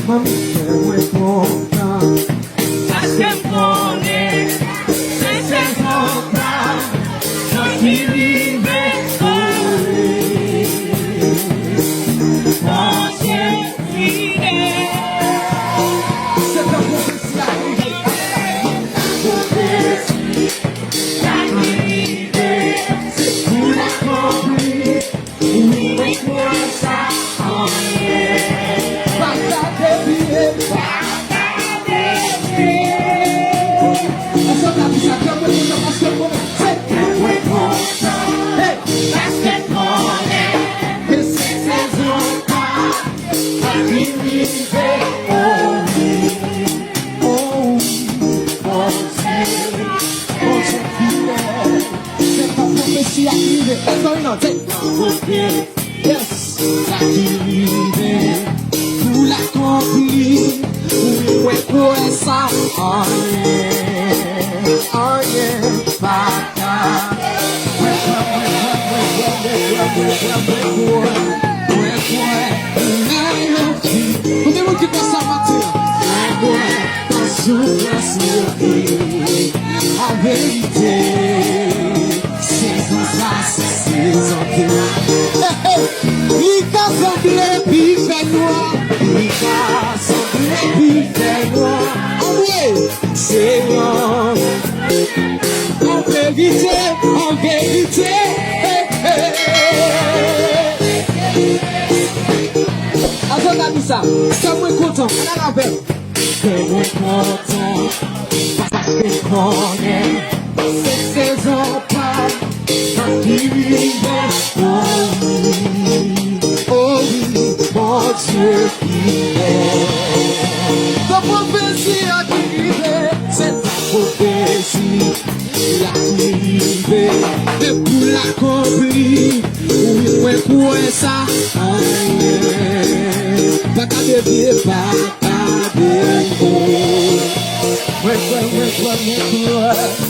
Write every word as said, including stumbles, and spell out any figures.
Manmi, fè mwen kontan. Paske m konnen se sezon pa mwen ki rive. Bondye fidèl. Se tan pwofesi a rive. Pwofesi a rive. Se pou l akonpli. Wi, mwen kwè sa anyen. Pa ka deviye. Pa ka deviye. Èske w ka di sa? Kè mwen kontan paske mwen se kè mwen kontan. Hey! Paske konnen ke se sezon pa mwen ki rive. Oh wi, oh wi, Bondye, Bondye fidèl. Se pa pwofesi a ki rive. Èske w nan tèt? Yes. Sa ki rive pou l akonpli. Wi, mwen kwè sa. Anyen, anyen pa ka. Mwen kwè, mwen kwè, mwen kwè, mwen kwè, mwen kwè, mwen kwè, mwen kwè. Mwen kwè nan yon fi. Konbyen moun ki kwè sa maten an? Mwen kwè. Nan soufrans mwen ye, an verite, sezon sa se sezon de. Li ka sanble pi fè nwa, li ka sanble pi fè nwa. Anmwe, se yon, an verite, an verite. Azo ka di sa, kè mwen kontan, ann al avè m. Kè mwen kontan, paske m konnen se sezon pa m ki rive. Oh wi, oh wi, Bondye fidèl. Se pwofesi a ki rive, se ta pwofesi a ki rive, e pou l akonpli. Wi, mwen kwè sa. Anyen pa ka devye, pa ka devye. Mwen kwè, mwen kwè, mwen kwè.